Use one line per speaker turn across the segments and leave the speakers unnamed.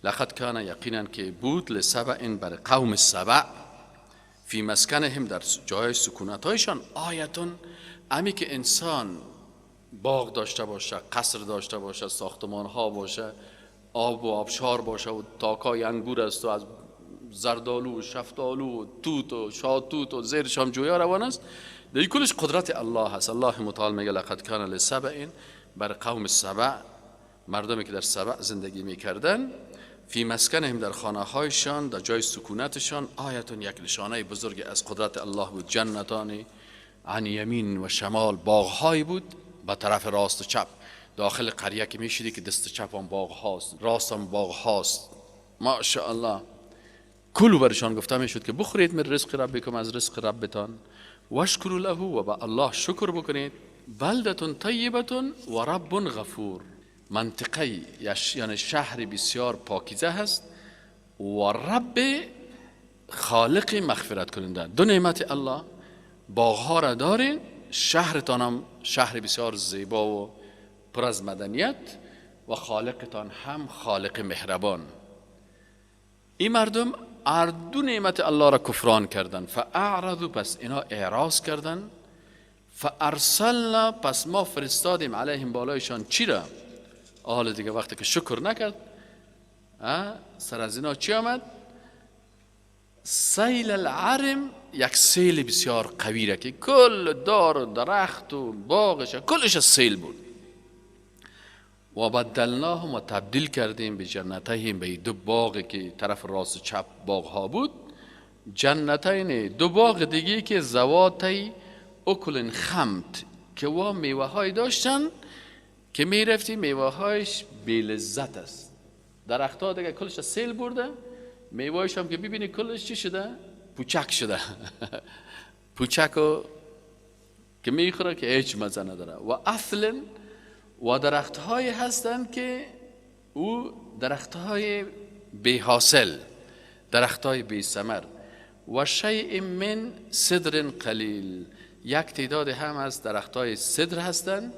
لقد کان، یقینا که بود، لسبع، بر قوم سبع، فی مسکنهم، در جای سکونتهایشان، آیة. امی که انسان باغ داشته باشه، قصر داشته باشه، ساختمان ها باشه، آب و آبشار باشه و تاکای انگور است و از زردالو و شفتالو و توت و شاتوت و زیرش هم جویا روان است، در کلش قدرت الله هست. الله متعال میگه لقد کان لسبع، بر قوم سبع، مردمی که در سبع زندگی میکردن، فی مسکنهم، در خانه هایشان، در جای سکونتشان، آیة، یک نشانه بزرگ از قدرت الله بود. جنتان عن یمین و شمال، باغهایی بود به طرف راست و چپ. داخل قریه که میشدی که دست چپ هم باغ هاست، راست هم باغ هاست، ماشاءالله. کلوا، برشان گفته میشد که بخورید، من رزق ربکم، از رزق ربتان، واشکروا له، و به الله شکر بکنید. بلدة طیبة و رب غفور، منطقه یعنی شهر بسیار پاکیزه هست و رب خالق مغفرت کننده. دو نعمت الله، باغها را دارین، شهرتان هم شهر بسیار زیبا و پر از مدنیت و خالقتان هم خالق مهربان. این مردم هر دو نعمت الله را کفران کردن. فاعرضوا، پس اینا اعراض کردن. فارسلنا، پس ما فرستادیم، علیهم، بالایشان چی را؟ حال دیگه وقتی که شکر نکرد، سر از اینا چی آمد؟ سیل العرم، یک سیل بسیار قوی را که کل دار و درخت و باغش کلش سیل بود. و بدلناهم، و تبدیل کردیم، بجنتیهم، به دو باغ که طرف راست و چپ باغ ها بود، جنتین، دو باغ دیگه که ذواتی اکل خمط، که وا میوه های داشتن که میرفتی میوه هایش بی لذت است. درخت ها دیگه کلش سیل برده، میوهش هم که ببینی کلش چی شده؟ پوچک شده. پوچک و که میخوره که هیچ مزه نداره. و اثل، و درخت های هستند که او درخت های بی حاصل، درخت های بی ثمر. و شیء من سدر قلیل، یک تعداد هم از درخت های سدر هستند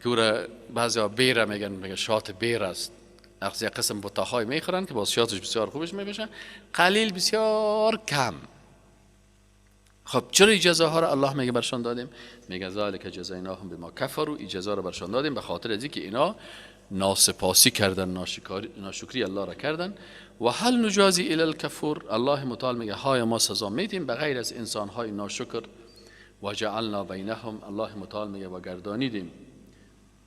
که او را بعضی ها بیره میگن، میگن شات بیر است. از یک قسم بوته میخورن که باز شاتش بسیار خوبش میبشه. قلیل، بسیار کم. خب، چرا ای جزاها را الله میگه برشان دادیم؟ میگه ذلک جزیناهم بما کفروا. ای جزا را برشان دادیم به خاطر از اینکه اینا ناسپاسی کردن، ناشکری الله را کردن. و هل نجازی الا الکفور. الله متعال میگه های ما سزا میدیم به غیر از انسان های ناشکر؟ و جعلنا بینهم، الله متعال میگه و گردانیدیم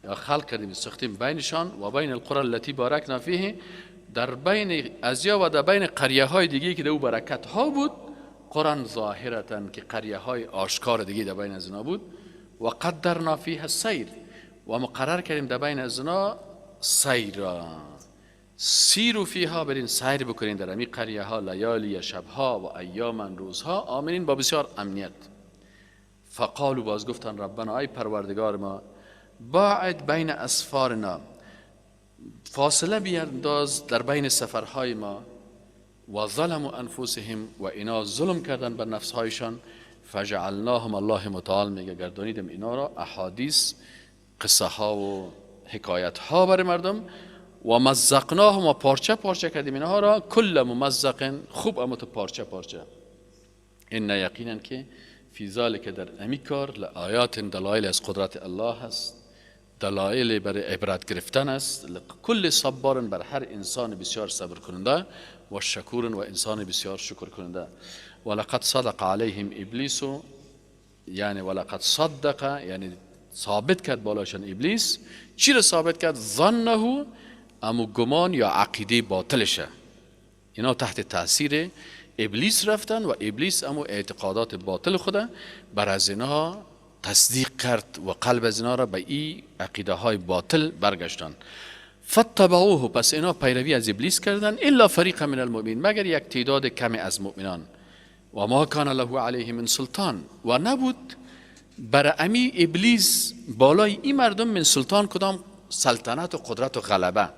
یا خلق کردیم، ساختیم، بینشان و بین القرى التي بارکنا فیه، در بین ازیا و در بین قریه های دیگه که در او برکت ها بود، قری ظاهرة، که قریه های آشکار دیگه در بین از بود، و قدرنا فیها السیر، و مقرر کردیم در بین از سیر را. سیروا فیها، برین سیر بکنین در امی قریه ها، لیالی، شبها، و ایاما، روزها، آمنین، با بسیار امنیت. فقالوا، باز گفتن، ربنا، ای پروردگار ما، باعد بین اسفارنا، فاصله بیانداز در بین سفرهای ما. و ظلموا انفسهم، و اینا ظلم کردن بر نفسهایشان. فجعلناهم، الله متعال میگه گردانیدم اینا را، احادیث، قصه ها و حکایت ها برای مردم، و مزقناهم، و پارچه پارچه کردیم اینها را، کل ممزق، خوب اما تو پارچه پارچه. ان، یقینا که، فی ذلک، در امی کار، لآیات، دلایل از قدرت الله هست، دلایل برای عبرت گرفتن است، لکل صبار، بر هر انسان بسیار صبر کننده، و شکور، و انسان بسیار شکر کننده. ولقد صدق علیهم ابلیس، یعنی ولقد صدق، یعنی ثابت کرد بالاشان ابلیس. چی را ثابت کرد؟ ظنه، امو گمان یا عقیده باطلشه. اینا تحت تاثیر ابلیس رفتن و ابلیس امو اعتقادات باطل خوده بر از اینها تصدیق کرد و قلب از اینا را به این عقیده های باطل برگشتن. فاتبعوه، پس اینا پیروی از ابلیس کردن، الا فریق من المؤمنین، مگر یک تعداد کم از مؤمنان. و ما کان له علیهم من سلطان، و نبود بر امی ابلیس بالای این مردم، من سلطان، کدام سلطنت و قدرت و غلبه.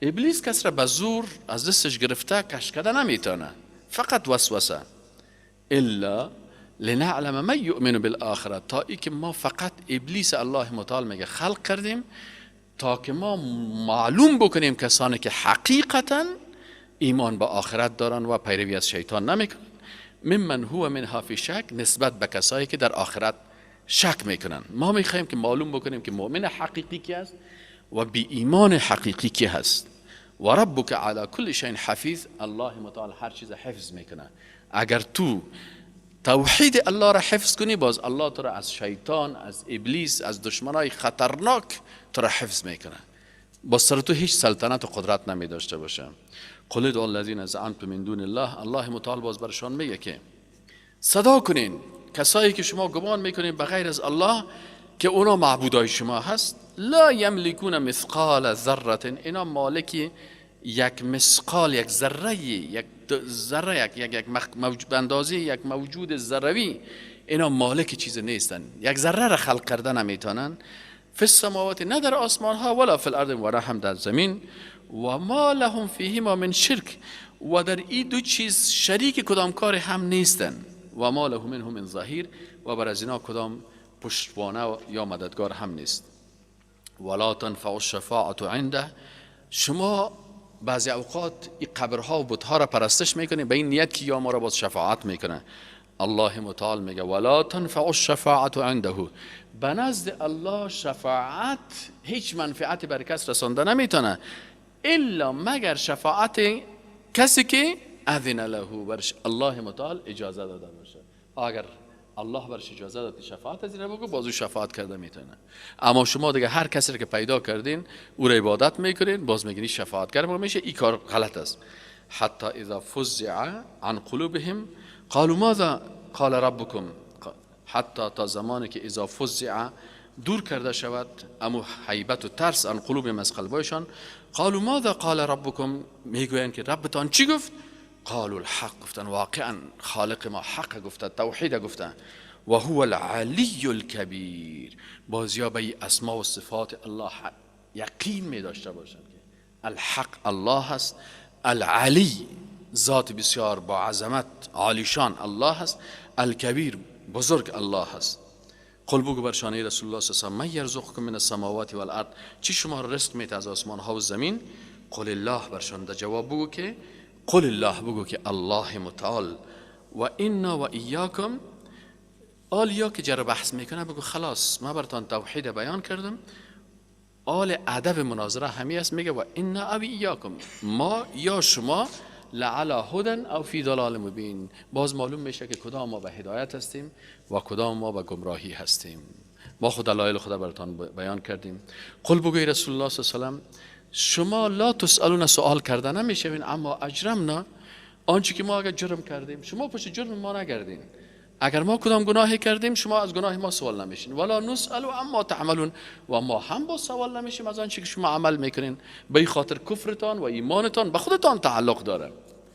ابلیس کس را به زور از دستش گرفته کش کرده نمیتونه، فقط وسوسه. الا لنعلم من یؤمن بالآخرة، تا ای که ما فقط ابلیس، الله متعال میگه، خلق کردیم. تا که ما معلوم بکنیم کسانی که حقیقتا ایمان به آخرت دارن و پیروی از شیطان نمیکنن، ممن هو منها فی شک، نسبت به کسایی که در آخرت شک میکنن. ما میخوایم که معلوم بکنیم که مؤمن حقیقی کی است و بی ایمان حقیقی کی هست. و ربک علی کل شیء حفیظ، الله متعال هر چیز حفظ میکنه. اگر تو توحید الله را حفظ کنی، باز الله تو را از شیطان، از ابلیس، از دشمنای خطرناک تو را حفظ میکنه. باز سر تو هیچ سلطنت و قدرت نمی داشته باشه. قل ادعوا الذین زعمتم من دون الله، الله متعال باز برشان میگه که صدا کنین کسایی که شما گمان میکنین بغیر از الله که اونا معبودای شما هست. لا یملکون مثقال ذره، اینا مالک یک مثقال، یک ذره، یک ذره، یک یک اندازه یک موجود ذروی، اینا مالک چیز نیستن، یک ذره را خلق کردن نمیتونن. فی السماوات، نه در آسمان ها، ولا فی الارض، و هم در زمین. و ما لهم فیهما من شرک، و در این دو چیز شریک کدام کار هم نیستن. و ما له منهم من ظهیر، و بر از اینا کدام پشتوانه یا مددگار هم نیست. ولا تنفع الشفاعة عنده، شما بعضی اوقات این قبرها و بتها را پرستش میکنید به این نیت که یا ما را باز شفاعت میکنه. الله متعال میگه ولا تنفع الشفاعة عنده، به نزد الله شفاعت هیچ منفعتی بر کس رسانده نمیتونه، الا مگر شفاعت کسی که اذن له، برش الله متعال اجازه داده باشه. اگر الله برش اجازه داد شفاعت از این بگو، بازو شفاعت کرده میتونه. اما شما دیگه هر کسی رو که پیدا کردین او را عبادت میکنین، باز میگین شفاعتگر ما میشه، این کار غلط است. حتی اذا فزع عن قلوبهم قالوا ماذا قال ربكم، حتی تا زمانی که اذا فزع دور کرده شود امو هیبت و ترس عن قلوبهم، از قلبایشان، قالوا ماذا قال ربكم، میگویند که ربتان چی گفت؟ قالوا الحق، گفتن واقعا خالق ما حق گفته، توحید گفته. و هو العلی الکبیر، بازیا به اسما و صفات الله یقین می داشته باشند که الحق الله هست، العلی ذات بسیار با عظمت عالیشان الله هست، الکبیر بزرگ الله هست. قل بگو بر شانه رسول الله صلی الله علیه و آله، من یرزقکم من السماوات والارض، چی شما رزق میته از آسمان ها و زمین؟ قل الله، برشان در جواب بگو که قل الله، بگو که الله متعال. و انا و ایاکم، آلیا که جرا بحث میکنه بگو خلاص ما براتان توحید بیان کردم. آل ادب مناظره همی است، میگه و انا او ایاکم، ما یا شما، لعلی هدى او فی ضلال مبین، باز معلوم میشه که کدام ما به هدایت هستیم و کدام ما به گمراهی هستیم. ما خود دلایل خدا براتان بیان کردیم. قل بگوی رسول الله صلی الله علیه و سلم، شما لا تسالون، سوال کرده نمیشوین، اما اجرمنا، آنچه که ما اگر جرم کردیم شما پشت جرم ما نگردین، اگر ما کدام گناهی کردیم شما از گناه ما سوال نمیشین. ولا نسأل عما تعملون، و ما هم با سوال نمیشیم از آنچه که شما عمل میکنین. به خاطر کفرتان و ایمانتان به خودتان تعلق داره،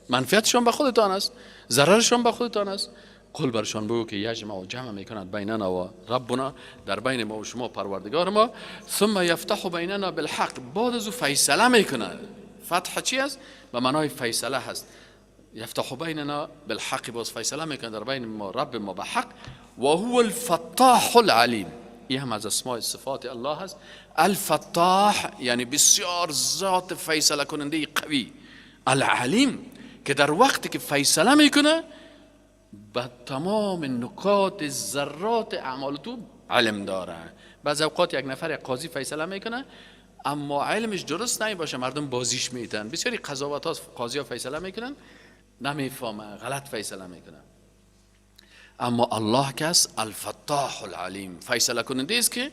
منفعتشان به خودتان است، ضررشان به خودتان است. قل برشان بگو که یجمع و جمع میکند بیننا و ربنا، در بین ما و شما پروردگار ما. ثم یفتح بیننا بالحق، بعد از او فیصله میکنه. فتح چی است؟ به معنای فیصله هست. یفتح بیننا بالحق، باز فیصله میکنه در بین ما رب ما به حق. و هو الفتاح العلیم، این هم از اسماء صفات الله هست. الفتاح یعنی بسیار ذات فیصله کننده قوی، العلیم که در وقتی که فیصله میکنه به تمام نکات ذرات اعمال تو علم داره. بعض اوقات یک نفر یک قاضی فیصله میکنه اما علمش درست نمی باشه، مردم بازیش میتن. بسیاری قضاوت ها قاضی ها فیصله میکنن نمیفهمه، غلط فیصله میکنه. اما الله کس الفتاح العلیم، فیصله کننده است که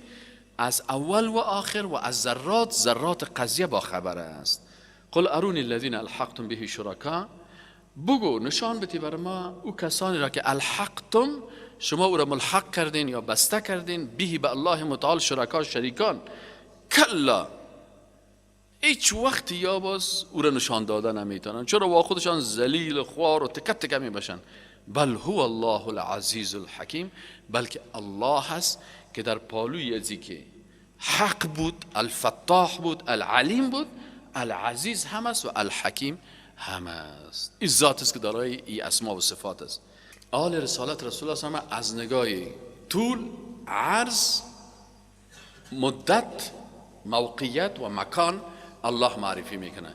از اول و آخر و از ذرات ذرات قضیه با خبر است. قل ارونی الذین الحقتم به شرکا، بگو نشان بتی بر ما او کسانی را که الحقتم، شما او را ملحق کردین یا بسته کردین، به به الله متعال شرکا شریکان. کلا، هیچ وقتی یا باز او را نشان داده نمیتونن، چرا با خودشان ذلیل خوار و تکه تکه می باشن. بل هو الله العزیز الحکیم، بلکه الله هست که در پالوی ازی که حق بود، الفتاح بود، العلیم بود، العزیز هم است و الحکیم هم است. این ذات است که دارای ای اسما و صفات است. آل رسالت رسول الله صلی از نگاه طول، عرض، مدت موقعیت و مکان الله معرفی میکنه.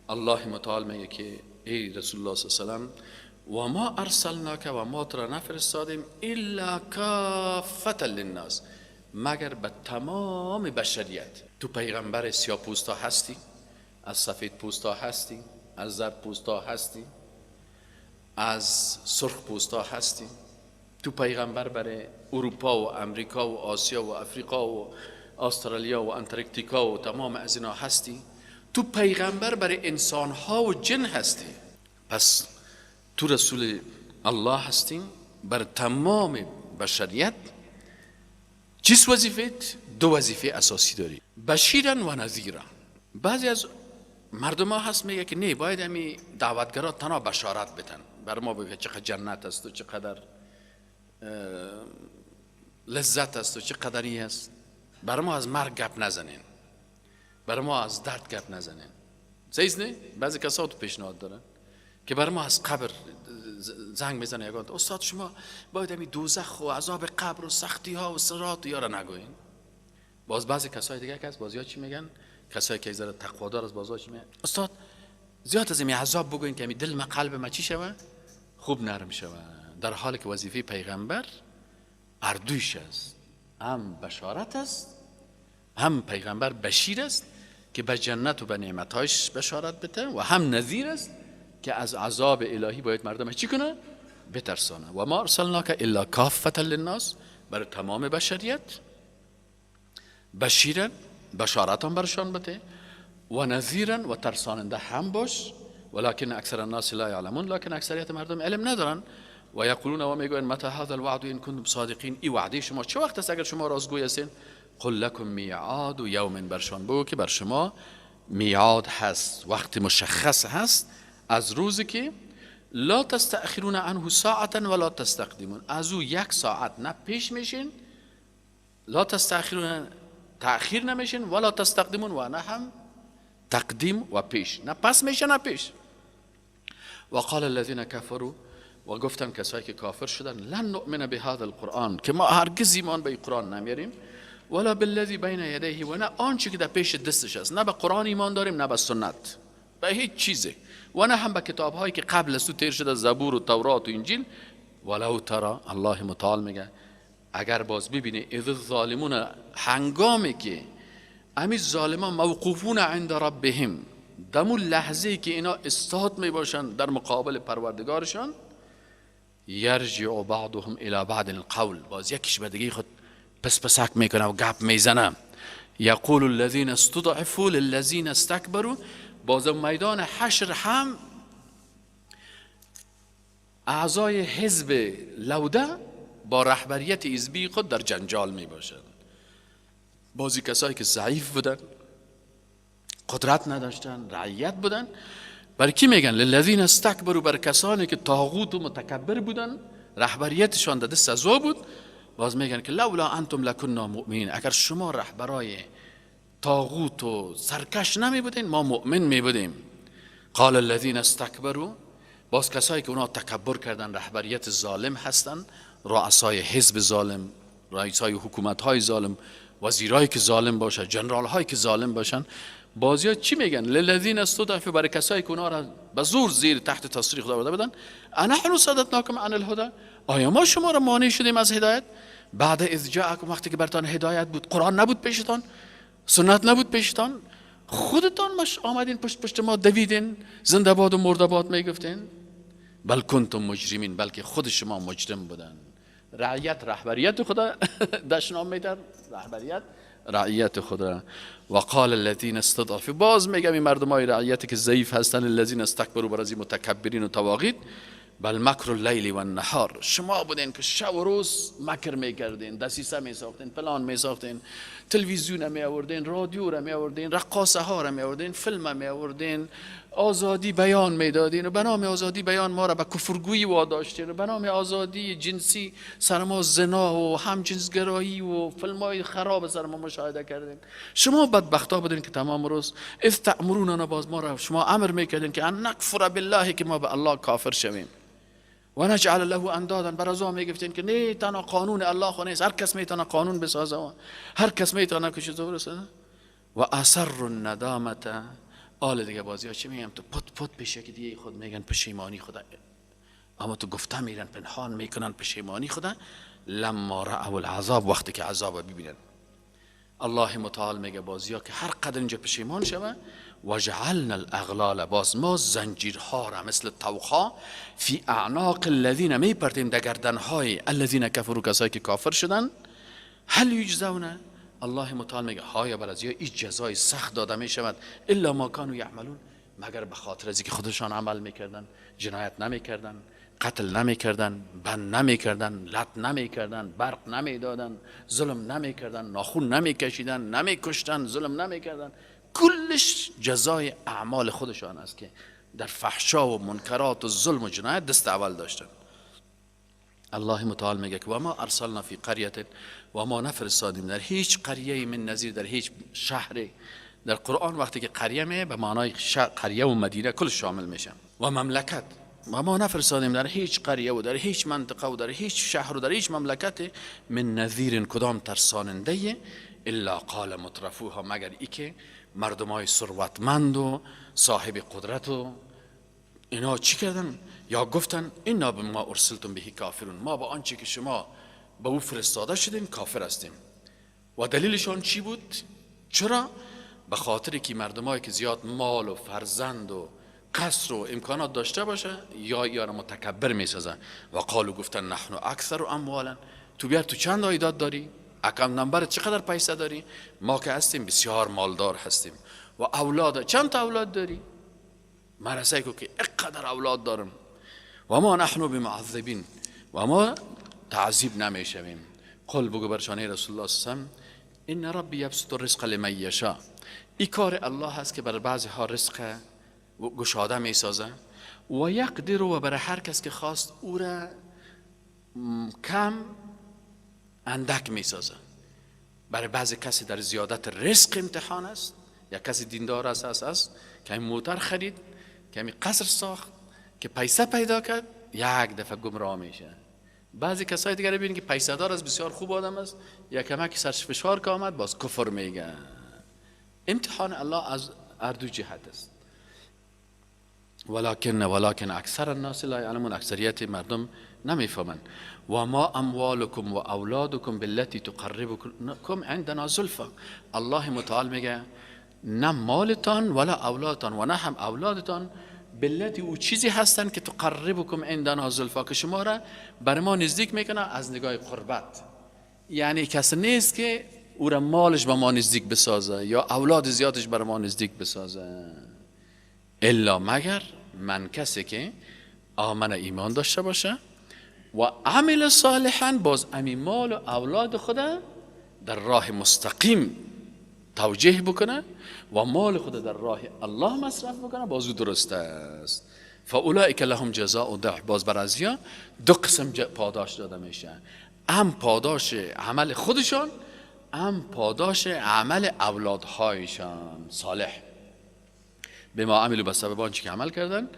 الله متعال میگه که ای رسول الله صلی الله علیه و سلم، و ما ارسلناک، و ما تو را نفرستادیم الا کافة للناس، مگر به تمام بشریت. تو پیغمبر سیاه پوستا هستی، از سفید پوستا هستی، از زرد پوستا هستی، از سرخ پوستا هستی. تو پیغمبر برای اروپا و امریکا و آسیا و افریقا و استرالیا و انتارکتیکا و تمام از اینا هستی. تو پیغمبر برای انسان ها و جن هستی. پس تو رسول الله هستی بر تمام بشریت. چیست وظیفت؟ دو وظیفه اساسی داری، بشیرا و نذیرا. بعضی از مردم ها هست میگه که نه، باید همی دعوتگرا تنها بشارت بدن، بر ما بگه چقدر جنت است و چقدر لذت است و چقدری است. بر ما از مرگ گپ نزنین، بر ما از درد گپ نزنین. صحیح نه؟ بعضی کسا تو پیشنهاد دارن که بر ما از قبر زنگ میزنه، یگان استاد شما باید همی دوزخ و عذاب قبر و سختی ها و صراط یارا نگوین. باز بعضی کسای دیگه که از بازی ها چی میگن؟ کسایی که ذره تقوادار از بازی ها چی میگن؟ استاد زیاد از این عذاب بگوین که همی دل ما قلب ما چی شوه؟ خوب نرم شوه. در حالی که وظیفه پیغمبر اردویش است، هم بشارت است، هم پیغمبر بشیر است که به جنت و به نعمتهاش بشارت بده، و هم نذیر است که از عذاب الهی باید مردم چی کنه؟ بترسانه. و ما ارسلناک الا کافة للناس، برای تمام بشریت بشیرن، بشارت هم برشان بده، و نذیرن و ترساننده هم باش. ولكن اکثر الناس لا یعلمون، لكن اکثریت مردم علم ندارن. و یقولون و میگوین متى هذا الوعد ان کنتم صادقین، ای وعده شما چه وقت است اگر شما راستگوی هستین؟ قل لكم میعاد یوم، برشان بگو که بر شما میعاد هست، وقت مشخص هست از روزی که لا تستأخرون عنه ساعة ولا تستقدمون، از او یک ساعت نه پیش میشین، لا تستأخرون تأخیر نمیشین، ولا تستقدمون و نه هم تقدیم و پیش، نه پس میشه نه پیش. و قال الذين كفروا، و گفتن کسایی که کافر شدن، لن نؤمن بهذا القرآن، که ما هرگز ایمان به قرآن نمیاریم، ولا بالذی بین یدیه، و نه آنچه که در پیش دستش است، نه به قرآن ایمان داریم نه به سنت، به هیچ چیزی، و نه هم به کتاب هایی که قبل از او تیر شده، زبور و تورات و انجیل. ولو ترى، الله متعال میگه اگر باز ببینی، اذ الظالمون، هنگامی که امی ظالمان موقوفون عند ربهم، دمو لحظه که اینا استاد می باشن در مقابل پروردگارشان، یرجع بعضهم الی بعض القول، باز یکیش به دیگه خود پس پسک میکنه و گپ میزنه. یقول الذین استضعفوا للذین استکبروا، باز میدان حشر هم اعضای حزب لوده با رهبریت حزبی خود در جنجال می باشند. بعضی کسایی که ضعیف بودن، قدرت نداشتن، رعیت بودن، برای کی میگن؟ للذین استکبروا، بر کسانی که طاغوت و متکبر بودن، رهبریتشان در دست ازوا بود، باز میگن که لولا انتم لکنا مؤمنین، اگر شما رهبرای طاغوت و سرکش نمی بودین ما مؤمن می بودیم. قال الذین استکبروا، باز کسایی که اونا تکبر کردن، رهبریت ظالم هستن، رؤسای حزب ظالم، رئیسای حکومت های ظالم، وزیرایی که ظالم باشن، جنرال هایی که ظالم باشن، بازیا چی میگن؟ للذین استضعفوا، برای کسایی که اونا را به زور زیر تحت تسخیر خدا آورده بودن، انحن صددناکم عن الهدی، آیا ما شما را مانع شدیم از هدایت؟ بعد اذ جاءکم، وقتی که برتان هدایت بود، قرآن نبود پیشتان، سنت نبود پیشتان، خودتان مش آمدین پشت پشت ما دویدین، زنده باد و مرده باد میگفتین. بل کنتم مجرمین، بلکه خود شما مجرم بودن. رعیت رهبریت خدا دشنام میدن، رهبریت رعیت خدا. و قال الذین استضعفوا، باز میگم این مردمای رعیتی که ضعیف هستن، الذین استکبروا، بر از متکبرین و طواغیت، بل مکر اللیل و النهار، شما بودین که شب و روز مکر میکردین، دسیسه میساختین، پلان میساختین، تلویزیون می آوردین، رادیو را می آوردین، رقاصه ها را می آوردین، فیلم می آوردین، آزادی بیان میدادین و به نام آزادی بیان ما را به کفرگویی واداشتین و به نام آزادی جنسی سر ما زنا و همجنسگرایی و فیلم های خراب سر ما مشاهده کردین. شما بدبختا بودین که تمام روز اذ تأمروننا، باز ما را شما امر میکردین که ان نکفر بالله، که ما به الله کافر شویم، و نجعل له اندادا، بر از میگفتین که نه تنها قانون الله خو نیست، هر کس میتونه قانون بسازه، هر کس میتونه که چیزو برسه. و اسروا الندامة. آل دیگه بازی ها چی میگم تو پت پت پیش که دیگه خود میگن پشیمانی خدا، اما تو گفته میرن پنهان میکنن پشیمانی خدا. لما رأوا العذاب، وقتی که عذاب ببینن. الله متعال میگه بازی ها که هر قدر اینجا پشیمان شوه، و جعلنا الاغلال، باز ما زنجیرها را مثل طوقها، فی اعناق الذین میپرتیم در گردنهای الذین کفروا، کسایی که کافر شدن. هل یجزون، الله متعال میگه های بر از یا این جزای سخت داده میشود، الا ما کانوا یعملون، مگر به خاطر از اینکه خودشان عمل میکردن، جنایت نمیکردن، قتل نمیکردن، بند نمیکردن، لط نمیکردن، برق نمیدادن، ظلم نمیکردن، ناخون نمیکشیدن، نمیکشتن، ظلم نمیکردن. کلش جزای اعمال خودشان است که در فحشا و منکرات و ظلم و جنایت دست اول داشتن. الله متعال میگه که و ما ارسلنا فی قریه، و ما نفرستادیم در هیچ قریه من نذیر، در هیچ شهر. در قرآن وقتی که قریه می به معنای قریه و مدینه کل شامل میشه و مملکت. و ما نفرستادیم در هیچ قریه و در هیچ منطقه و در هیچ شهر و در هیچ مملکت من نذیر، کدام ترساننده، الا قال مترفوها، مگر ای که مردمای ثروتمند و صاحب قدرت و اینا چی کردن یا گفتن انا بما ارسلتم به کافرون، ما با آنچه که شما به او فرستاده شدیم کافر هستیم. و دلیلشان چی بود؟ چرا؟ به خاطر که مردمایی که زیاد مال و فرزند و قصر و امکانات داشته باشه یا را متکبر میسازه. و قالوا گفتن نحن اکثر اموالا، تو بیار تو چند عایدات داری؟ account number چقدر پیسه داری؟ ما که هستیم بسیار مالدار هستیم. و اولاد چند تا اولاد داری؟ مرسه که اقدر اولاد دارم. و ما نحن بمعذبین، و ما تعذیب نمیشویم. قل بگو برشانه رسول الله صلی الله علیه و ان ربی یبسط الرزق لمن یشاء. این کار الله هست که بر بعضی ها رزق گشاده میسازه و یقدر، و برای هر کس که خواست او را کم اندک میسازه. برای بعضی کسی در زیادت رزق امتحان است، یا کسی دیندار است که موتر خرید، که قصر ساخت، که پیسه پیدا کرد، یک دفعه گمراه میشه. بعضی کسای دیگر ببینید که پیسه دار است، بسیار خوب آدم است، یک کمک سرش فشار که آمد باز کفر میگه. امتحان الله از هر دو جهت است. ولکن اکثر الناس لا یعلمون، اکثریت مردم نمیفهمند. و ما اموالکم و اولادکم بالتي تقربکم عندنا زلفا. الله متعال میگه نه مالتان ولا اولادتان و نه هم اولادتان بالتي او چیزی هستن که تقربکم عندنا زلفا، که شما را بر ما نزدیک میکنه از نگاه قربت. یعنی کسی نیست که او را مالش به ما نزدیک بسازه یا اولاد زیادش بر ما نزدیک بسازه، الا مگر من کسی که آمن ایمان داشته باشه و عمل صالحا، باز امی مال و اولاد خود در راه مستقیم توجیه بکنه و مال خود در راه الله مصرف بکنه، باز او درست است. فاولئک لهم جزاء ضعف. باز بر ازیا دو قسم پاداش داده میشه، هم پاداش عمل خودشان، هم پاداش عمل اولادهایشان صالح، بما عملوا، به سبب آنچه که عمل کردن.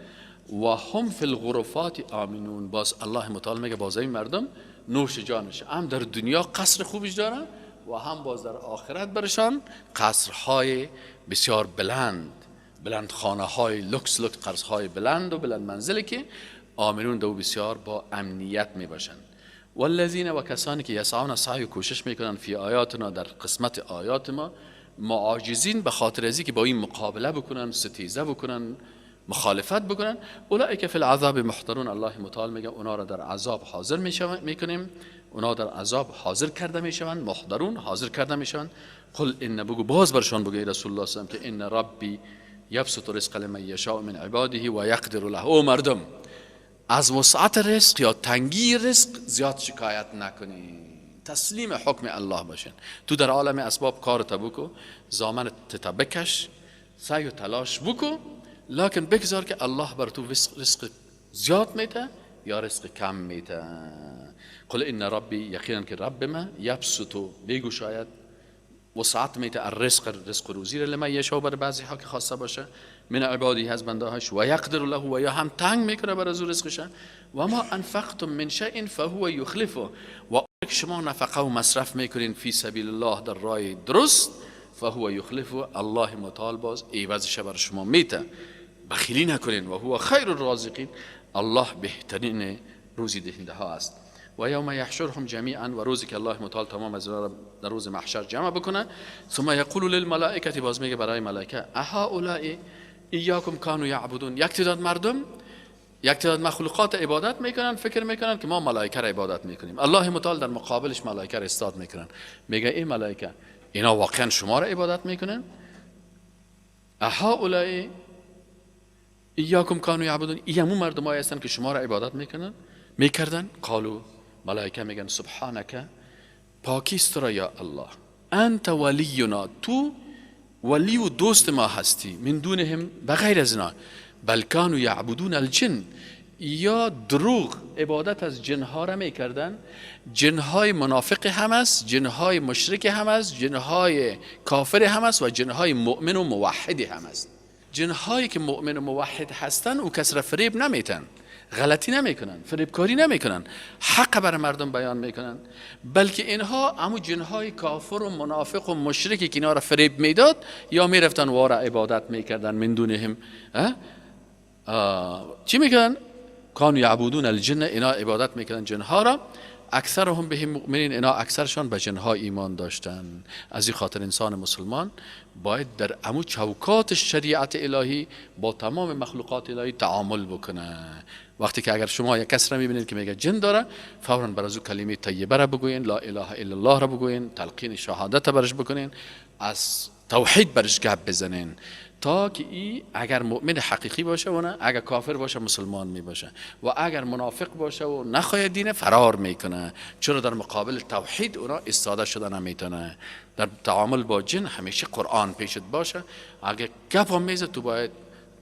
و هم فی الغرفات آمنون. باز الله متعال میگه باز این مردم نوش جانش، هم در دنیا قصر خوبش دارن و هم باز در آخرت برشان قصرهای بسیار بلند، بلند خانه های لکس لکس، قصرهای بلند و بلند منزلی که آمنون دو بسیار با امنیت می باشند. والذین و کسانی که یسعون سعی و کوشش میکنن فی آیاتنا، در قسمت آیات ما، معاجزین به خاطر ازی که با این مقابله بکنن، ستیزه بکنن، مخالفت بکنن، اولئک فی العذاب محضرون. الله متعال میگه اونا را در عذاب حاضر میکنیم، اونا در عذاب حاضر کرده میشوند، محضرون حاضر کرده میشوند. قل ان، بگو باز برشان بگو ای رسول الله صلی الله علیه و که ان ربی یبسط رزق لمن یشاء من عباده و یقدر له. او مردم از وسعت رزق یا تنگی رزق زیاد شکایت نکنید، تسلیم حکم الله باشین. تو در عالم اسباب کار بکو، ضامن بکش، سعی و تلاش بکو، لکن بگذار که الله بر تو رزق زیاد میده یا رزق کم میده. قل ان ربی، یقینا که رب ما یبسط میگشاید، وسعت میده الرزق، رزق روزی را لمن یشاء بر بعضی ها که خواسته باشه، من عبادی از بنده هاش، و یقدر له و یا هم تنگ میکنه بر از رزقش. و ما انفقتم من شیء فهو یخلفه. و شما نفقه و مصرف میکنین فی سبیل الله در راه درست، فهو یخلف، الله متعال باز عوضش بر شما میته. بخیلی نکنین، و هو خیر الرازقین، الله بهترین روزی دهنده ها است. و یوم یحشرهم جمیعا، و روزی که الله متعال تمام از را در روز محشر جمع بکنه. ثم یقول للملائکه، باز میگه برای ملائکه اهؤلاء ایاکم کانوا یعبدون. یک تعداد مردم، یک تعداد مخلوقات عبادت میکنن، فکر میکنن که ما ملائکه را عبادت میکنیم. الله متعال در مقابلش ملائکه را استاد میکنن، میگه این ملائکه اینا واقعا شما را عبادت میکنن؟ اهؤلاء ایاکم کانوا یعبدون، این همون مردمایی هستن که شما را عبادت میکنن میکردن؟ قالو، ملائکه میگن سبحانک، پاکیست را یا الله، انت ولینا، تو ولی و دوست ما هستی، من دونهم، بغیر از اینا، بل کانوا یعبدون الجن، یا دروغ عبادت از جنها را میکردن. جنهای منافق هم است، جنهای مشرک هم است، جنهای کافر هم است و جنهای مؤمن و موحد هم است. جنهایی که مؤمن و موحد هستن او کس را فریب نمیتن، غلطی نمیکنن، فریبکاری نمیکنن، حق بر مردم بیان میکنن، بلکه اینها همو جنهای کافر و منافق و مشرکی که اینا را فریب میداد یا میرفتن وارا عبادت میکردن. من دونهم چی میکردن؟ کانوا یعبدون الجن، اینا عبادت میکردن جنها را. اکثرهم بهم مؤمنین، اینا اکثرشان به جنها ایمان داشتن. از این خاطر انسان مسلمان باید در امو چوکات شریعت الهی با تمام مخلوقات الهی تعامل بکنه. وقتی که اگر شما یک کس را میبینید که میگه جن داره، فورا بر از او کلمه طیبه را بگوین، لا اله الا الله را بگوین، تلقین شهادت برش بکنین، از توحید برش گپ بزنین، تا که ای اگر مؤمن حقیقی باشه و نه، اگر کافر باشه مسلمان می باشه، و اگر منافق باشه و نخواهد دین فرار میکنه. چرا در مقابل توحید اونا استاده شده نمیتونه. در تعامل با جن همیشه قرآن پیشت باشه، اگر گپ هم میزه تو باید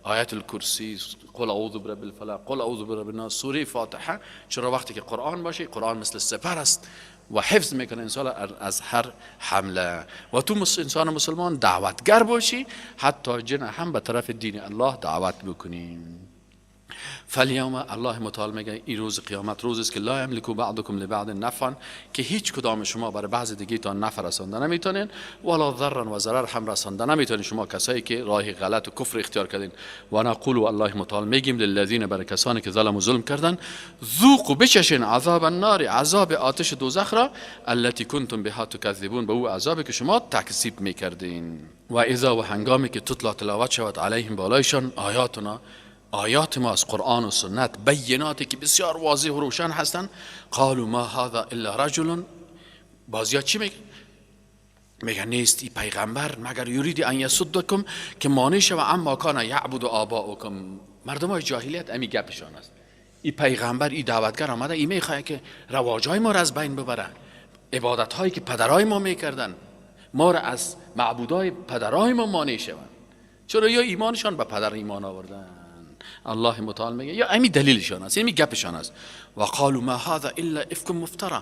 آیت الکرسی، قل اعوذ برب الفلق، قل اعوذ برب الناس، سوره فاتحه. چرا وقتی که قرآن باشه، قرآن مثل سپر است و حفظ میکنه انسان از هر حمله. و تو انسان مسلمان دعوتگر باشی، حتی جن هم به طرف دین الله دعوت بکنیم. فالیوم، الله متعال میگه این روز قیامت روز است که لا یملک بعضکم لبعض نفعا، که هیچ کدام شما برای بعض دیگه تا نفع رسانده نمیتونین، ولا ضرا و ضرر هم رسانده نمیتونین، شما کسایی که راه غلط و کفر اختیار کردین. و نقول، الله متعال میگیم للذین، برای کسانی که ظلم و ظلم کردن، ذوقوا، بچشین، عذاب النار، عذاب آتش دوزخ را، التي کنتم بها تکذبون، به او عذابی که شما تکذیب میکردین. و اذا، و هنگامی که تتلی، تلاوت شود، علیهم، بالایشان، آیاتنا، آیات ما از قرآن و سنت، بیناتی که بسیار واضح و روشن هستند، قالوا ما هذا الا رجل، بازیا چی میگن؟ میگن نیست این پیغمبر مگر یرید ان یصدکم، که مانع شوه، عما کان یعبد آباؤکم. مردم های جاهلیت امی گپشان است. این پیغمبر، این دعوتگر آمده، این میخواه که رواجای ما را از بین ببره، عبادت هایی که پدرای ما میکردن، ما را از معبودای پدرای ما مانع شوند. چرا یا ایمانشان به پدر ایمان آوردن. الله متعال میگه یا امی دلیلشان است، امی گپشان است. و قالوا ما هذا الا افک مفتری،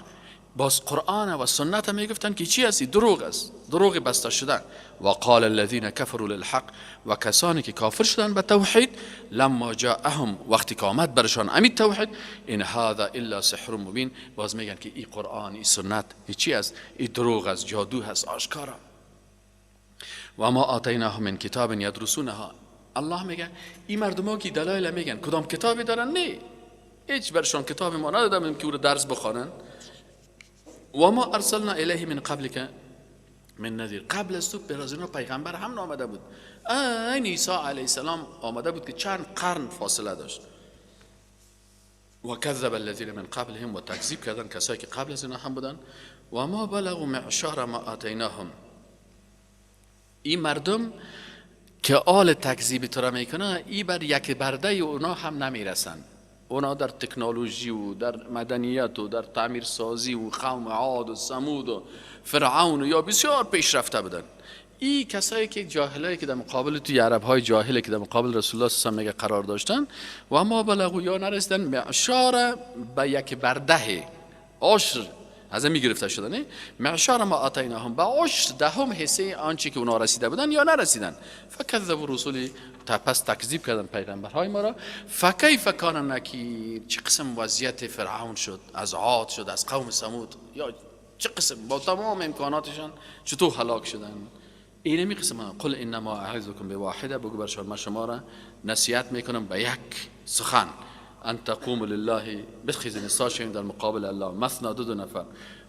باز قرآن و سنت میگفتن که چی است؟ دروغ است، دروغ بسته شده. و قال الذين كفروا للحق، و کسانی که کافر شدن به توحید، لما جاءهم، وقتی که آمد برشان امی توحید، ان هذا الا سحر مبین، باز میگن که ای قرآن، ای سنت، ای چی است؟ ای دروغ است، جادو هست آشکارا. و ما آتیناهم من کتاب یدرسونها، الله میگه این مردم ها که دلایل میگن کدام کتابی دارن؟ نه، هیچ برشان کتاب ما ندادم که او رو درس بخوانن. و ما ارسلنا الیه من قبلک من نذیر، قبل از تو بر از اینا پیغمبر هم نامده بود. این عیسی علیه السلام آمده بود که چند قرن فاصله داشت. و کذب الذین من قبلهم، و تکذیب کردن کسایی که قبل از اینا هم بودن. و ما بلغوا معشار ما آتیناهم، این مردم که آل تکذیب تو را میکنه، ای بر یک برده اونا هم نمیرسن. اونا در تکنولوژی و در مدنیت و در تعمیر سازی و قوم عاد و ثمود و فرعون و یا بسیار پیشرفته بودن. این کسایی که جاهلایی که در مقابل توی عرب های جاهلی که در مقابل رسول الله صلی الله علیه و قرار داشتن، و ما بلغوا، یا نرسیدن، معشار، به یک برده، عشر از می گرفته شده، نه، معشار ما آتیناهم، به عشر دهم حصه آنچه که اونا رسیده بودن یا نرسیدن. فکذبوا رسلی، پس تکذیب کردن پیغمبرهای ما را. فکیف کان نکیر، چه قسم وضعیت فرعون شد، از عاد شد، از قوم ثمود، یا چه قسم با تمام امکاناتشان چطور هلاک شدن. اینمی قسم قل انما اعظکم بواحده، بگو بر شما شما را نصیحت میکنم به یک سخن، ان تقوموا لله، بخیزین ایستاد شوین در مقابل الله، مثنا دو نفر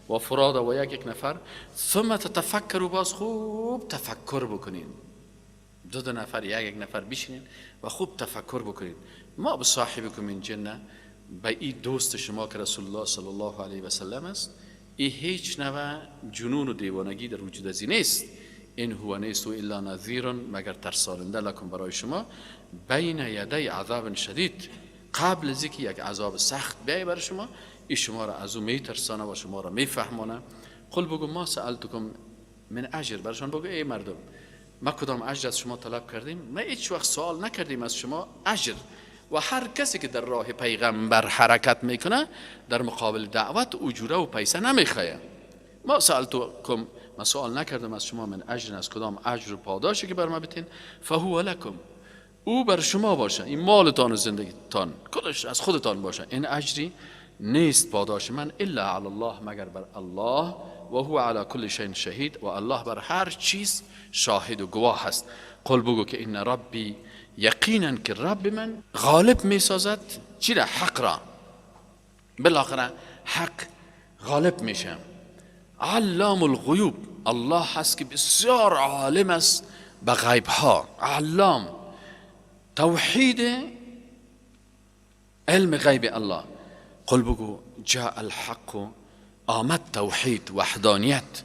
و فرادا و یک نفر، ثم تتفکروا، باز خوب تفکر بکنین، دو نفر یک نفر بشینین و خوب تفکر بکنین. ما بصاحبکم من جنه، به این دوست شما که رسول الله صلی الله علیه و سلم است، ای هیچ نوع جنون و دیوانگی در وجود از این نیست. این هو نیست و الا نذیر، مگر ترساننده لکم برای شما، بین یدی عذاب شدید، قبل از اینکه یک عذاب سخت بیای بر شما، ای شما را از او میترسانه و شما را میفهمانه. قل بگو ما سألتکم من اجر، برشان بگو ای مردم ما کدام اجر از شما طلب کردیم؟ ما هیچ وقت سوال نکردیم از شما اجر. و هر کسی که در راه پیغمبر حرکت میکنه در مقابل دعوت اجوره و پیسه نمیخواه. ما سألتکم، ما سوال نکردم از شما من اجر، از کدام اجر و پاداشی که بر ما بتین، فهو لکم، او بر شما باشه، این مالتان و زندگیتان کلش از خودتان باشه، این اجری نیست پاداش من الا علی الله، مگر بر الله، و هو علی کل شیء شهید، و الله بر هر چیز شاهد و گواه است. قل بگو که ان ربی، یقینا که رب من غالب می سازد چی را؟ حق را. بالاخره حق غالب میشه. علام الغیوب، الله هست که بسیار عالم است به غیب ها. علام توحید علم غیب الله. قل بگو جاء الحق، آمد توحید وحدانیت،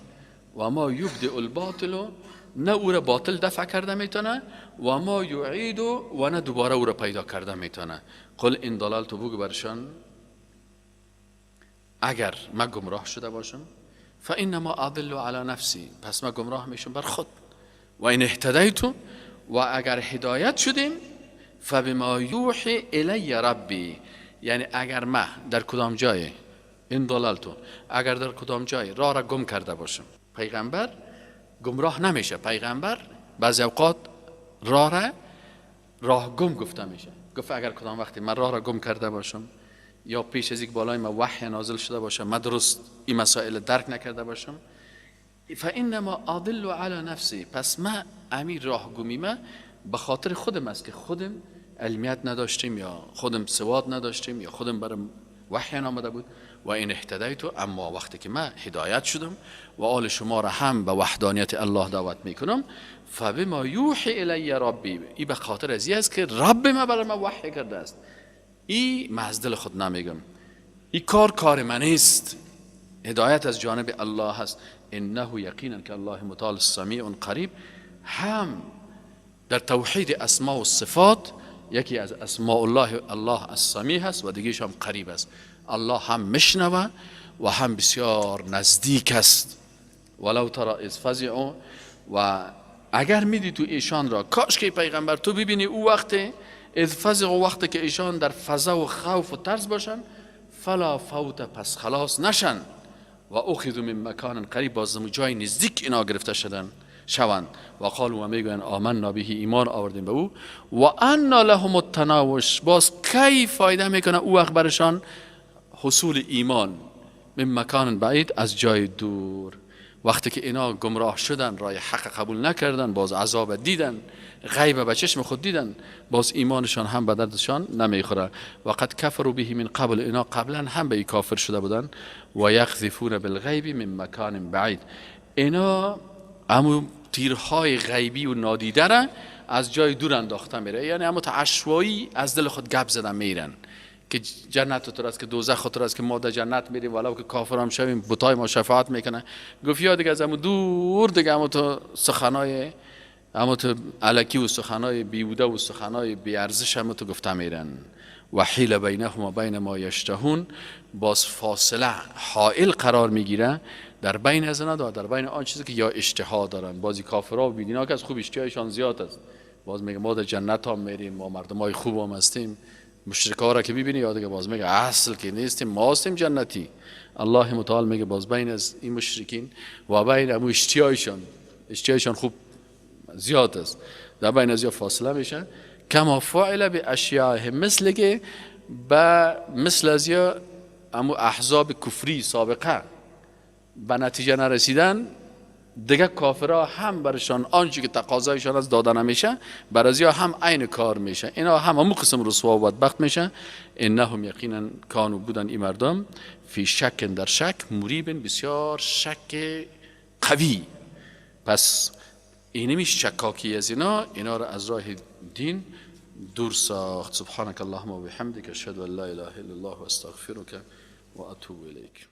و ما یبدئ الباطل، نه او را باطل دفع کرده میتونه، و ما یعید، و نه دوباره او را پیدا کرده میتونه. قل ان ضللت، بگو برشان اگر ما گمراه شده باشم، فانما اضل علی نفسی، پس ما گمراه میشم بر خود، و ان اهتدیت، و اگر هدایت شدیم، فبما یوحی الی ربی، یعنی اگر ما در کدام جای این ضلالتو، اگر در کدام جای راه را گم کرده باشم، پیغمبر گمراه نمیشه. پیغمبر بعضی اوقات راه راه گم گفته میشه. گفت اگر کدام وقتی من راه را گم کرده باشم، یا پیش از یک بالای ما وحی نازل شده باشه، من درست این مسائل درک نکرده باشم، فانما اضل علی نفسی، پس ما امیر راه گمی ما به خاطر خودم است که خودم علمیت نداشتیم، یا خودم سواد نداشتیم، یا خودم برم وحی نامده بود. و این اهتدیت، اما وقتی که من هدایت شدم و آل شما را هم به وحدانیت الله دعوت میکنم، فبما یوحی الی ربی، ای به خاطر از است که رب ما برای من وحی کرده است. ای من از دل خود نمیگم، ای کار کار من نیست، هدایت از جانب الله هست. انه یقینا که الله متعال سمیع قریب، هم در توحید اسماء و صفات یکی از اسماء الله الله السمیع هست و دیگهش هم قریب است. الله هم مشنوه و هم بسیار نزدیک است. ولو ترى اذ فزعوا، و اگر میدی تو ایشان را، کاش که پیغمبر تو ببینی او وقت اذ فزعوا، وقتی که ایشان در فزع و خوف و ترس باشن، فلا فوت، پس خلاص نشن، و اخذوا من مکان قریب، باز جای نزدیک اینا گرفته شدن شوند. و قالوا، و میگویند آمنا به، ایمان آوردیم به او، و انا لهم التناوش، باز کی فایده میکنه او وقت برشان حصول ایمان، من مکان بعید، از جای دور. وقتی که اینا گمراه شدن، رای حق قبول نکردن، باز عذاب دیدن، غیب به چشم خود دیدن، باز ایمانشان هم به دردشان نمیخوره. و قد کفروا به من قبل، اینا قبلا هم به ای کافر شده بودن. و یقذفون بالغیب من مکان بعید، اینا امو تیرهای غیبی و نادیده را از جای دور انداخته میره، یعنی امو عشوایی از دل خود گپ زدن میرن که جنت تو است که دوزخ تو است که ما در جنت میریم، ولو که کافر هم شویم بتای ما شفاعت میکنه. گفت یا دیگه از امو دور دیگه امو تو سخنای امو تو الکی و سخنای بیهوده و سخنای بی ارزش امو تو گفته میرن. و حیل بینهم و بین ما یشتهون، باز فاصله حائل قرار میگیره در بین از و در بین آن چیزی که یا اشتها دارن. بازی کافرها و بیدینا که از خوب اشتهایشان زیاد است، باز میگه ما در جنت هم میریم، ما مردمای خوب هم هستیم. مشرکا را که میبینی یا دیگه باز میگه اصل که نیستیم، ما هستیم جنتی. الله متعال میگه باز بین از این مشرکین و بین امو اشتیایشان، اشتیایشان خوب زیاد است، در بین از یا فاصله میشه. کما فعل باشیاعهم، مثل که به مثل از یا امو احزاب کفری سابقه به نتیجه نرسیدن، دیگه کافرها هم برشان آنچه که تقاضایشان از داده نمیشه، بر از هم عین کار میشه، اینا هم همون قسم رسوا و بدبخت میشه. انهم یقینا کانوا بودن این مردم فی شک در شک، مریب بسیار شک قوی. پس اینمی شکاکی از اینا را از راه دین دور ساخت. سبحانك اللهم و بحمدک، اشهد ان لا اله الا الله و استغفرک و اتوب الیک.